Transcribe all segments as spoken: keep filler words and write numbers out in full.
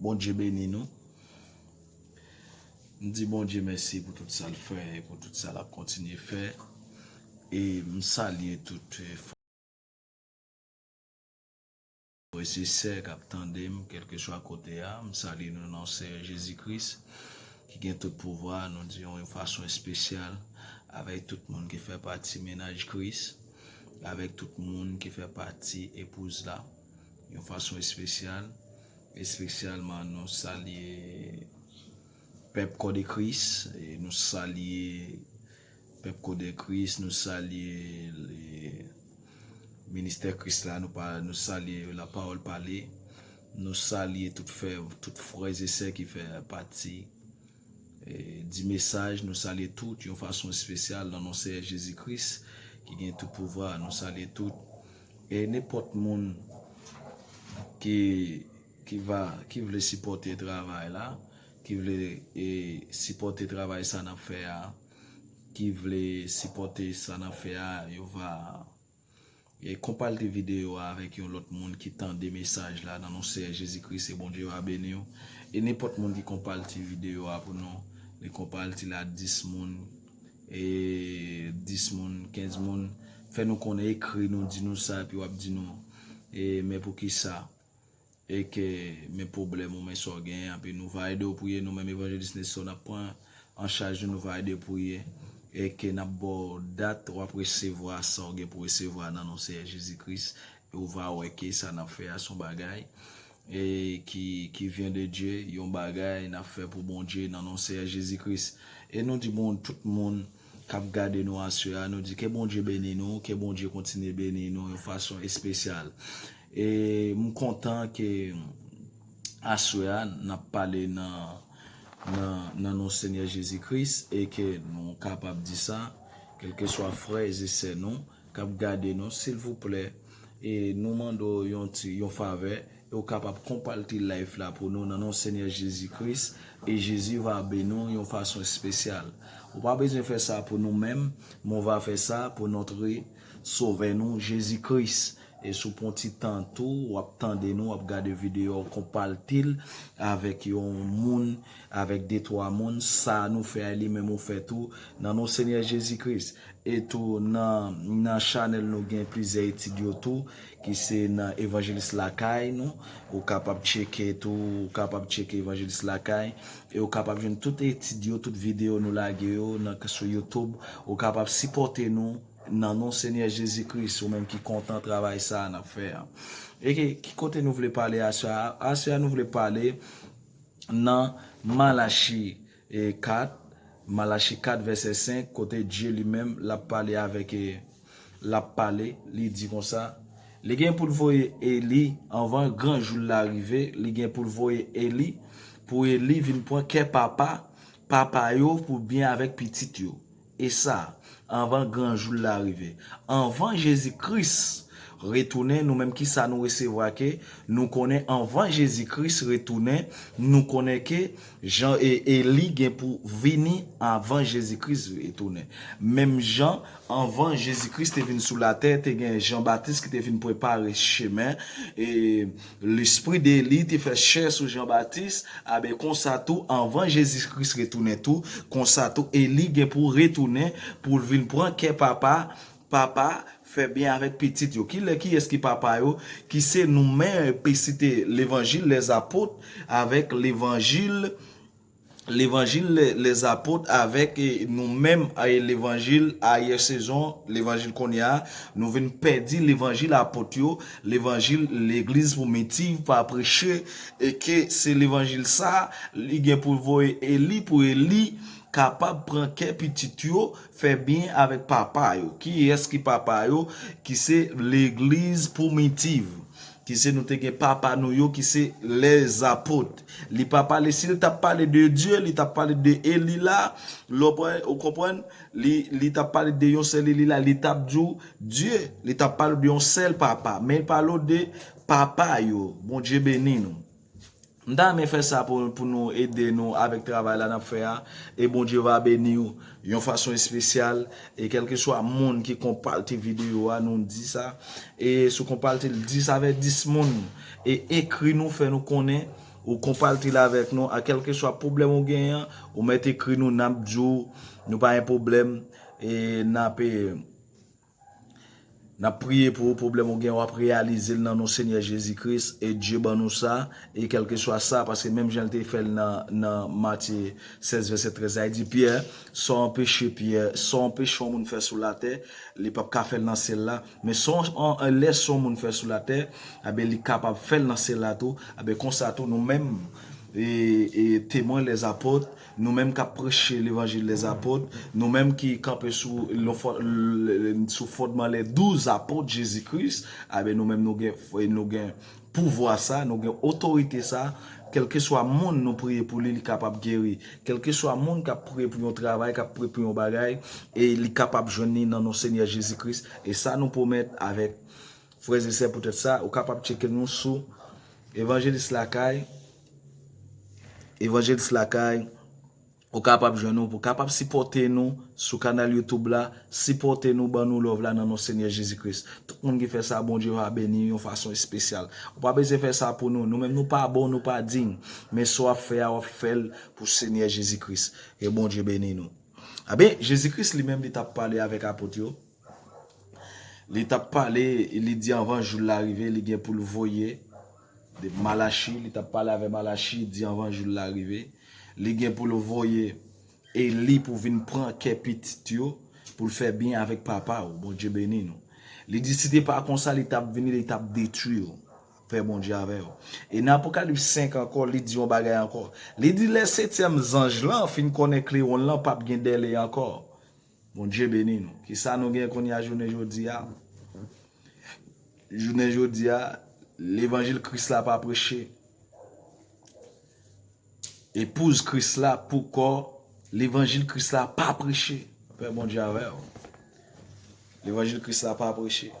Bondye beni nou. M di Bondye mèsi pou tout sa l fè e pou tout sa l ap kontinye fè. E m salye tout, eh, frè e sè k ap tande m, kèlkeswa kote a. M salye nou nan Seyè Jezi Kris, ki gen tout pouvwa. Nou di yon fason espesyal avèk tout moun ki fè pati mennaj Kris, avèk tout moun ki fè pati epouz la, yon fason espesyal. Espesyalman, nou salye pèp Kò de Kris, e nou salye pèp Kò de Kris, nou salye le ministè Kris la, nou, pa, nou salye la pawòl pale, nou salye tout, fè, tout frè e sè ki fè pati, e, di mesaj, nou salye tout yon fason espesyal nan non Seyè Jezi Kris ki gen tout pouvwa, nou salye tout. E nenpòt moun ki, ki va, ki vle sipòte travay la, ki vle, e, sipòte travay sa n ap fè a, ki vle sipòte sa n ap fè a, yo va, e, konpalti videyo a avèk yon lòt moun ki tande mesaj la nan non Seyè Jezi Kris, e Bondye va beni w. E nenpòt moun ki konpalti videyo a pou nou, li konpalti l a dis moun, e dis moun, kenz moun, fè nou konnen, ekri nou, di nou sa, epi w ap di nou, e men poukisa, e ke men pwoblèm ou, men sa w genyen, epi nou va ede w priye, nou menm Evanjelis Nestor, n ap pran an chaj ou, nou va ede w priye, e ke n ap ba w dat w ap resevwa sa w gen pou resevwa nan non Seyè Jezi Kris, e w va wè ke sa n ap fè a se yon bagay, e ki, ki vyen de Dye, yon bagay n ap fè pou Bondye nan non Seyè Jezi Kris. E nou di bon, tout moun k ap gade nou aswè a, nou di ke Bondye beni nou, ke Bondye kontinye beni nou yon fason espesyal. E m kontan ke aswè a n ap pale nan, nan, nan non Senyè Jezi Kris e ke nou kapab di sa, kèlkeswa frè e sè nou k ap gade nou, silvouplè, e nou mande w yon ti, yon favè, e w kapab konpalti live la pou nou nan non Senyè Jezi Kris, e Jezi va beni w yon fason espesyal. Ou pa bezwen fè sa pou nou menm, men w va fè sa pou notre Sovè nou, Jezi Kris. E si w pran ti tan tou, w ap tande nou, w ap gade videyo a, w konpalti l avèk yon moun, avèk de twa moun, sa nou fè a, li menm ou fè tou, nan non Senyè Jezi Kris. E tou nan, nan chanèl nou gen plizyè etid yo tou, ki se nan Evanjelis Lakay nou. Ou kapab tcheke tou, ou kapab tcheke Evanjelis Lakay. E ou kapab jwenn tout etid yo, tout videyo nou lage yo nan, sou YouTube. Ou kapab sipòte nou nan non Senyè Jezi Kris, ou menm ki kontan travay sa a n ap fè a. E ki, ki kote nou vle pale aswè a? Aswè a nou vle pale nan Malachi, e, kat, Malachi kat vèsè senk, kote Dye li menm l ap pale avèk, e, l ap pale, li di konsa, li gen pou l voye Eli anvan gran jou l la rive, li gen pou l voye Eli, pou Eli vin pran kè papa, papa yo pou byen avèk pitit yo. E sa, anvan gran jou l la rive. Anvan Jezi Kris retounen, nou menm ki sa nou resevwa ke nou konnen anvan Jezi Kris retounen, nou konnen ke jan e, Eli gen pou vini anvan Jezi Kris retounen. Menm jan, anvan Jezi Kris te vin sou latè, te gen Jan Batis ki te vin prepare chemen, e Lespri de Eli te fè chè sou Jan Batis, a ben konsa tou, anvan Jezi Kris retounen tou, konsa tou, Eli gen pou retounen pou l vin pran kè papa, papa fè byen avèk pitit yo. Kilè, kiyès ki papa yo? Ki se nou menm, pe site Levanjil, Lèzapot, avèk Levanjil, Levanjil Lè, Lèzapot, avèk, e, nou menm, e, Levanjil ayè sezon, Levanjil kounye a, nou vin pèdi Levanjil apot yo, Levanjil legliz pwimitiv pa preche, e ke se Levanjil sa, li gen pou voye Eli, pou Eli kapab pran kè pitit yo, fè byen avèk papa yo. Kiyès ki papa yo? Ki se legliz pwimitiv. Ki se nou te gen papa nou yo, ki se lèzapot. Li pa pale, si l t ap pale de Dye, li t ap pale de Eli la, lè w pran, ou konprann, li, li t ap pale de yon sèl Eli la, li t ap di w Dye, li t ap pale de yon sèl papa, men l pale w de papa yo. Bondye beni nou. M ta renmen fè sa pou, pou nou ede nou avèk travay la n ap fè a, e Bondye va beni w yon fason espesyal, e kèlkeswa moun ki konpalti videyo a, nou di sa, e si w konpalti l dis avèk dis moun, e ekri nou, fè nou konnen, ou konpatri l avèk nou, a kèlkeswa pwoblèm ou genyen, ou mèt ekri nou, n ap di w, nou pa gen pwoblèm, e n ap, e, n ap priye pou ou, pwoblèm ou gen, w ap reyalize l nan non Senyè Jezi Kris, e Dye ban nou sa, e kèlkeswa sa, paske menm jan l te fè l nan, nan Matye sèz, vèsè trèz la, li di, Pyè, sa w anpeche Pyè, sa w anpeche yon moun fè sou latè, li p ap ka fè l nan syèl la, men sa w an, lè sa w moun fè sou latè, aben, li kapab fè l nan syèl la tou, aben, konsa tou, nou menm, e, e temwen lèzapòt, nou menm k ap preche levanjil lèzapòt, nou menm ki kanpe sou, sou fondman lè douz apot Jezi Kris, aben nou menm nou gen, nou gen pouvwa sa, nou gen otorite sa, kèlkeswa moun nou priye pou li, li kapab geri. Kèlkeswa moun k ap priye pou yon travay, k ap priye pou yon bagay, e li kapab jwenn li nan non Senyè Jezi Kris. E sa nou pwomèt avèk frè e sè, poutèt sa, ou kapab tcheke nou sou Evanjelis Lakay, Evanjelis Lakay, ou kapab jwenn nou, pou kapab sipòte nou sou kanal YouTube la, sipòte nou, ban nou love la nan non Senyè Jezi Kris. Tout moun ki fè sa, Bondye va beni yon fason espesyal. Ou pa bezwen fè sa pou nou. Nou menm nou pa bon, nou pa diy. Men sa w ap fè a, w ap fè l pou Senyè Jezi Kris. Ke Bondye beni nou. Aben, Jezi Kris li menm li t ap pale avèk apot yo. Li t ap pale, li di anvan jou l la rive, li gen pou l voye. De Malachi, li t ap pale avè Malachi, di anvan jou l la rive. Li gen pou l voye Eli pou vin pran kè pitit yo, pou l fè byen avèk papa w. Bondye beni nou. Li di si te pa konsa, li t ap vini, li t ap detwi w. Pè Bondye avè w. E nan Apokalips senk ankò, li di yon bagay ankò. Li di lè setyèm zanj lan fin konnen klewon lan p ap gen dèle ankò. Bondye beni nou. Kisa nou gen kounye a jounen jodi a? Jounen jodi a, levanjil Kris la pa preche. Epouz Kris la, pou kò, levanjil Kris la pa preche. Pè Bondye avè w. Levanjil Kris la pa preche.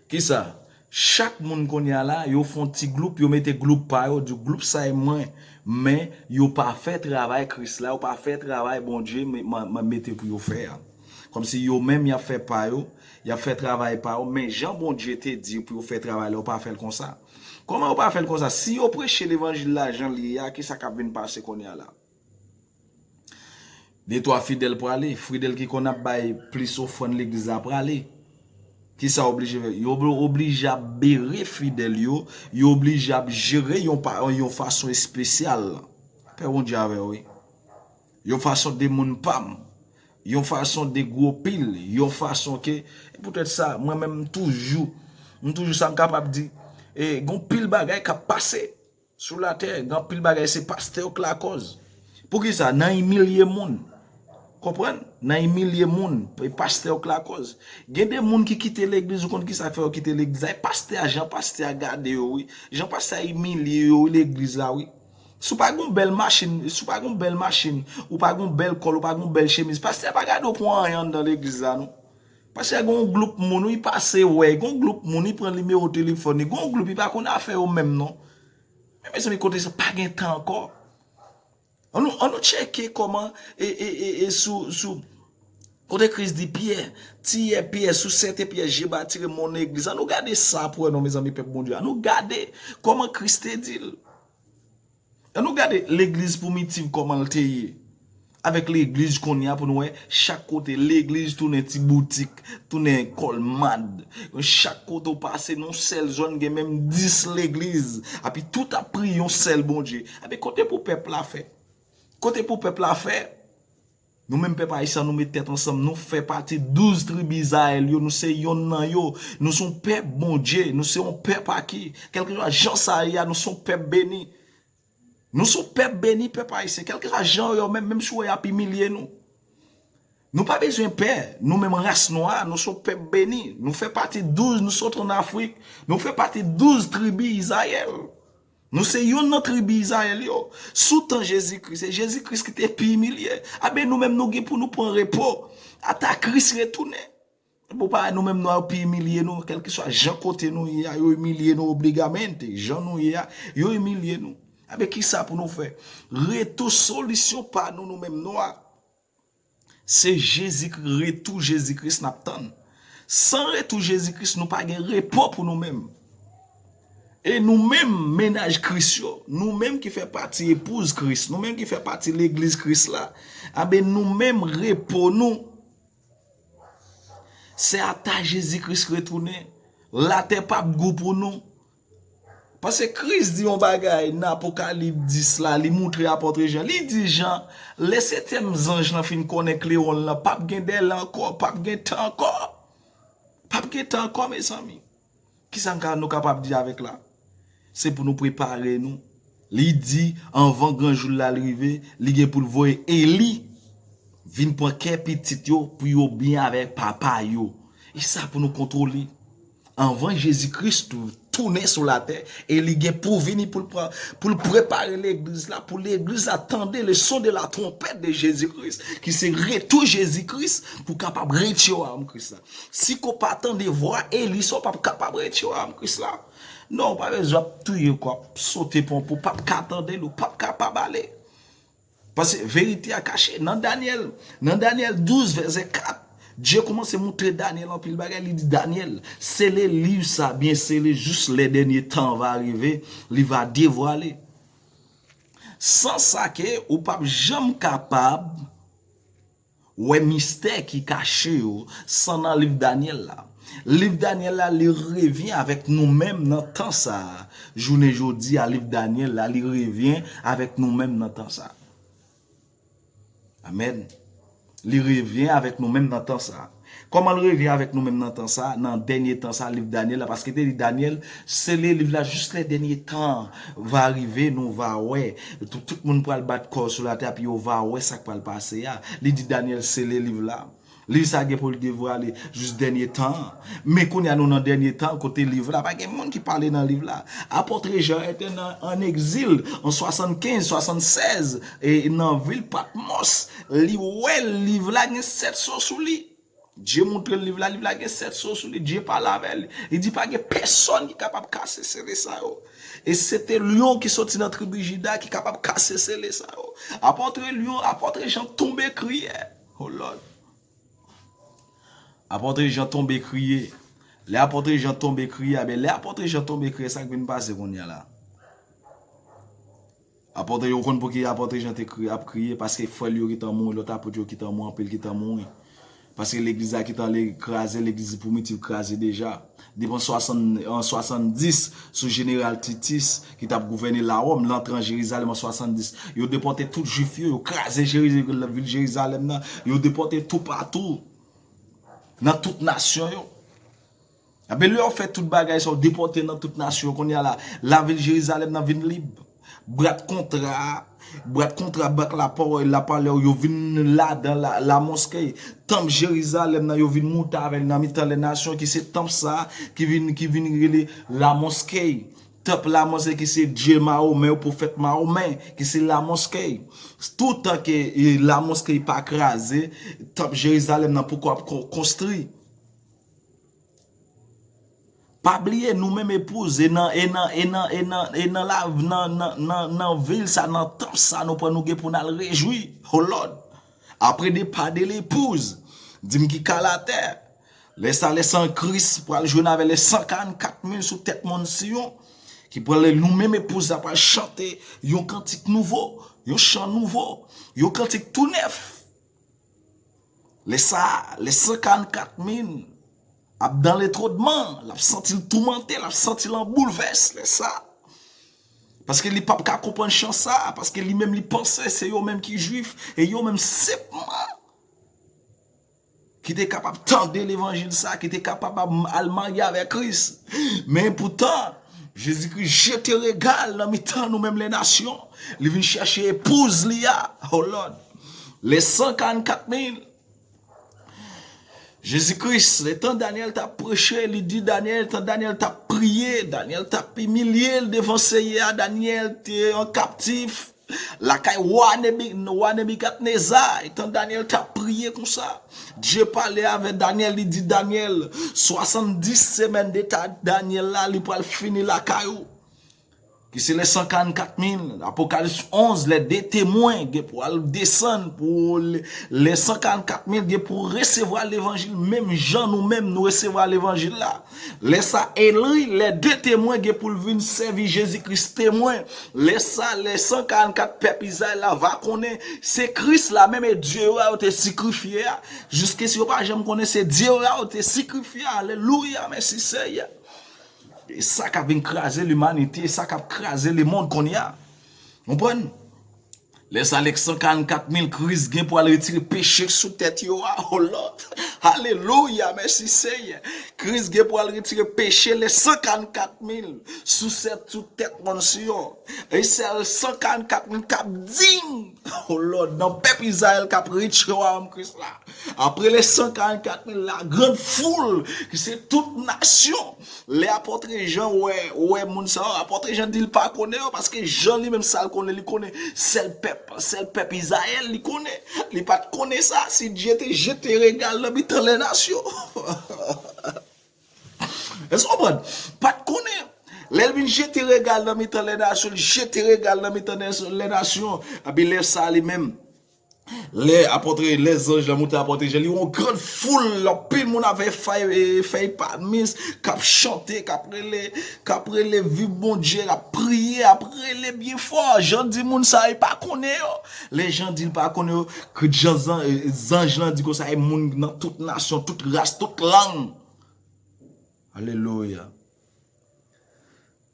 Kisa? Chak moun kounye a la, yo fè yon ti gwoup, yo mete gwoup pa yo, di gwoup sa e mwen, men yo pa fè travay Kris la, yo pa fè travay Bondye m-, m-, m-, mete pou yo fè a. Kòmsi yo menm y ap fè pa yo, y ap fè travay pa yo, men jan Bondye te di pou yo fè travay la, yo pa fè l konsa. Kòman yo pa fè l konsa? Si yo preche levanjil la jan l ye a, kisa k ap vin pase kounye a la? De twa fidèl prale, fidèl ki konn ap bay plis ofrann legliz la prale. Kisa yo oblije fè? Yo oblije ap bere fidèl yo, yo oblije ap jere yon pa, yon fason espesyal. Pè Bondye avè w, wi. Yon fason de moun pa m. Yon fason de gwo pil. Yon fason ke, e poutèt sa, mwen menm m toujou, m toujou sa m kapab di, e, gon pil bagay k ap pase. Sou latè, gen anpil bagay se pastè yo k lakòz. Poukisa? Nan imilye moun. Konprann? Nan imilye moun, e pastè yo k lakòz. Gen de moun ki kite legliz, ou konn kisa k fè yo kite legliz la? E pastè a, jan pastè a gade yo, wi. Jan pastè a imilye yo, wi, legliz la, wi. Si w pa gen yon bèl machin, si w pa gen yon bèl machin, ou pa gen yon bèl kòl, ou pa gen yon bèl chemiz, pastè a pa gade w pou anyen anndan legliz la, non. Pastè a gen yon gwoup moun, wi, pase wè, gen yon gwoup moun, li pran nimewo telefòn li, gen yon gwoup, li pa konn afè yo menm, non. Men mezanmi, kote sa pa gen tan ankò. Ann nou, ann nou tcheke kòman, e, e, e, e sou, sou, kote Kris di Pyè, tiyè Pyè, sou sèten pyè, je bâtirai mon église. Ann nou gade sa pou wè non, mezanmi, pèp Bondye. Ann nou gade kòman Kris te di l. Ann nou gade legliz primitiv kòman l te ye. Avèk legliz kounye a pou nou wè, chak kote legliz tounen ti boutik, tounen kòlmad. Chak kote w pase nan yon sèl zòn gen menm dis legliz. Epi tout ap priye yon sèl Bondye. Epi kote pou pèp la fè? Kote pou pèp la fè? Nou menm pèp ayisyen nou met tèt ansanm, nou fè pati douz tribi Izrayèl yo, nou se yonn nan yo, nou se yon pèp Bondye, nou se yon pèp aki, kèlkeswa jan sa ye a, nou se yon pèp beni. Nou se yon pèp beni, pèp ayisyen. Kèlkeswa jan yo menm, menm si w wè y ap imilye nou. Nou pa bezwen pè, nou menm ras nwa, nou se yon pèp beni. Nou fè pati douz, nou sot ann Afrik. Nou fè pati douz tribi Izrayèl. Nou se yonn nan tribi Izrayèl yo. Sou tan Jezi Kris, e Jezi Kris ki te pi imilye. Aben nou menm nou gen pou nou pran repo. Ata Kris retounen. Pou pa nou menm nwa yo pi imilye nou, kèlkeswa jan kote nou ye a, yo imilye nou obligamente, jan nou ye a, yo imilye nou. Abe kisa pou nou fè? Retou solisyon pa nou, nou menm nwa. Se Jezi, retou Jezi Kris n ap tann. San retou Jezi Kris, nou pa gen repo pou nou menm. E nou menm, mennaj Kris yo, nou menm ki fè pati epouz Kris, nou menm ki fè pati legliz Kris la, abe nou menm repo nou, se ata Jezi Kris retounen. Latè p ap gou pou nou. Paske Kris di yon bagay nan Apokalip dis la, li moutre apòt Jan. Li di Jan, lè setyèm zanj lan fin konnen klewon l lan, p ap gen dèle ankò, p ap gen tan ankò. P ap gen tan ankò, mezanmi. Kisa n ka, nou kapab di avèk la? Se pou nou prepare nou. Li di, anvan gran jou l la rive, li gen pou l voye Eli vin pran kè pitit yo pou yo byen avèk papa yo. E sa pou nou kontwole. Anvan Jezi Kris tou, tounen sou latè, e li gen pou vini pou l pran, pou l prepare legliz la, pou legliz la tande le son de la trompette de Jésus-Christ, ki se retou Jezi Kris, pou kapab retire wayòm Kris la. Si ko pa tande vwa Eli sa, w p ap kapab retire wayòm Kris la. Non, w pa bezwen ap touye kò, ap sote ponpo, w p ap ka tande l, ou p ap kapab ale. Paske verite a kache nan Danyèl. Nan Danyèl douz, vèsè kat, Dye kòmanse moutre Danyèl anpil bagay. Li di, Danyèl, sele liv sa, byen sele jis lè dènye tan va rive, li va devwale. San sa ke ou p ap janm kapab wè mistè ki kache yo san nan liv Danyèl la. Liv Danyèl la, li revyen avèk nou menm nan tan sa a. Jounen jodi a, liv Danyèl la, li revyen avèk nou menm nan tan sa a. Amèn. Li revyen avèk nou menm nan tan sa a. Kòman l revyen avèk nou menm nan tan sa a? Nan dènye tan sa a, liv Danyèl la, paske te di Danyèl, sele liv la jis lè dènye tan va rive, nou va wè. Tout, tout moun pral bat kò yo sou latè, epi yo va wè sa k pral pase a. Li di Danyèl, sele liv la. Liv sa a gen pou l devwale jis dènye tan an. Men kounye a nou nan dènye tan, kote liv la, pa gen moun ki pale nan liv la. Apòt Jan te nan, an egzil, an swasannkenz, swasannsèz, e nan vil Patmòs, li wè liv la gen sèt so sou li. Dye moutre l liv la, liv la gen sèt so sou li, Dye pale avè li. Li di pa gen pèsonn ki kapab kase sele sa yo. E se te lyon ki soti nan tribi Jida ki kapab kase sele sa yo. Apòt lyon, apòt Jan tonbe kriye. Oh Lord. Apòt Jan tonbe kriye. Lè apòt Jan tonbe kriye, a ben, lè apòt Jan tonbe kriye, sa k vin pase kounye a la? Apòt, ou konn pouki apòt Jan te kriye, ap kriye? Paske frè l yo gentan mouri, lòt apòt yo gentan mouri, anpil gentan mouri. Paske legliz la gentan ale kraze, legliz primitiv kraze deja. Depi an swasann, an swasanndis, sou jeneral Titis, ki t ap gouvène Lawòm, l antre an Jerizalèm an swasanndis. Yo depòte tout Jwif yo, yo kraze Jeri-, vil Jerizalèm nan, yo depòte toupatou, nan tout nasyon yo. Abe, lè yo fè tout bagay sa, yo depòte nan tout nasyon, kounye a la, lavil Jerizalèm nan vin lib. Bwat kontra, bwat kontra, bwat lapawòl, lapalè yo vin ladan la, lamoske. Tanp Jerizalèm nan, yo vin moute avè l nan mitan lè nasyon, ki se tanp sa a, ki vin, ki vin rele lamoske. Tanp lamoske ki se Dye Mahomen, pwofèt Mahomen, ki se lamoske. Toutan ke, e, lamoske pa kraze, tanp Jerizalèm nan poko ap kon-, konstwi. Pa bliye, nou menm epouz, e nan, e nan, e nan, e nan, e nan la, nan, nan, nan, nan vil sa, nan tanp sa, nou pran, nou gen pou n al rejwi. Oh Lord. Apre depa de lepouz, di m ki ka latè. Lè sa, lè san Kris pral jwenn avè lè san karannkat mil sou tèt mòn Siyon, ki pral, nou menm epouz la pral chante yon kantik nouvo, yon chan nouvo, yon kantik tou nèf. Lè sa, lè san karannkat mil ap dan letwodman, l ap santi l toumante, l ap santi l an boulvès, lè sa. Paske li p ap ka konprann chan sa, paske li menm li panse se yo menm ki Jwif, e yo menm senpman ki te kapab tande levanjil sa, ki te kapab ap al marye avèk Kris. Men poutan, Jezi Kris jete rega l nan mitan nou menm lè nasyon. Li vin chèche epouz li a. Oh Lord. Lè san karannkat mil. Jezi Kris, letan Danyèl t ap preche, li di Danyèl, tan Danyèl t ap priye, Danyèl t ap imilye l devan Seyè a, Danyèl te an kaptif lakay wa Nebi-, wa Nebikadneza, etan Danyèl t ap priye konsa, Dye pale avè Danyèl, li di Danyèl, swasanndis semèn de ta Danyèl la, li pral fini lakay ou. ki se lè san karannkat mil, Apokalips onz, lè de temwen gen pou al desann, pou lè, lè san karannkat mil gen pou resevwa levanjil, menm jan nou menm nou resevwa levanjil la. Lè sa eli, lè de temwen gen pou l vin sèvi Jezi Kris temwen. Lè sa, lè san karannkat pèp Izrayèl la va konnen se Kris la menm e dye yo a yo te sikrifye a. Jiske si yo pa janm konnen se dye yo a yo te sikrifye a. Alelouya, mèsi Seyè. E sa k ap vin kraze limanite, e sa k ap kraze lemonn kounye a. Konprann? Lè sa, lè san karannkat mil Kris gen pou al retire peche sou tèt yo a, oh Lord. Alelouya, mèsi Seyè. Kris gen pou al retire peche lè san karannkat mil sou sèt, sou tèt mòn Siyon. E sèl san karannkat mil k ap diy, oh Lord, nan pèp Izrayèl k ap retire wayòm Kris la. Apre lè san karannkat mil, la grande foule, ki se tout nasyon. Lè apòtre Jan wè, wè moun sa yo, apòtre Jan di l pa konnen yo, paske Jan li menm sa l konnen, li konnen sèl pèp, sèl pèp Izrayèl li konnen. Li pa t konnen sa, si Dye te jete rega l nan mitan lè nasyon. Èske w konprann? Pa t konnen. Lè l vin jete rega l nan mitan lè nasyon, li jete rega l nan mitan lè nasyon. Epi lè sa li menm, lè apòtre, lè zanj la monte apòtre Jan, li wè yon grann foul, anpil moun avè fèy, e, fèy palmis, k ap chante, k ap rele, k ap rele viv Bondye, k ap priye, ap rele byen fò. Jan di moun sa yo pa konnen yo. Lè Jan di l pa konnen yo, kri Jan zan-, e, zanj lan di konsa, e moun nan tout nasyon, tout ras, tout lang. Alelouya.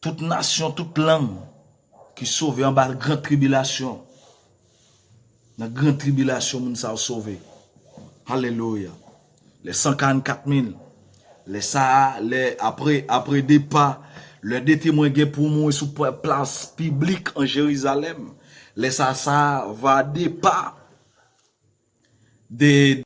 Tout nasyon, tout lang ki sove anba gran tribilasyon. Nan gran tribilasyon, moun sa yo sove. Alelouya. Lè san karannkat mil. Lè sa a, lè apre, apre depa, lè de temwen gen pou mouri sou pla-, plas piblik an Jerizalèm. Lè sa, sa va depa de,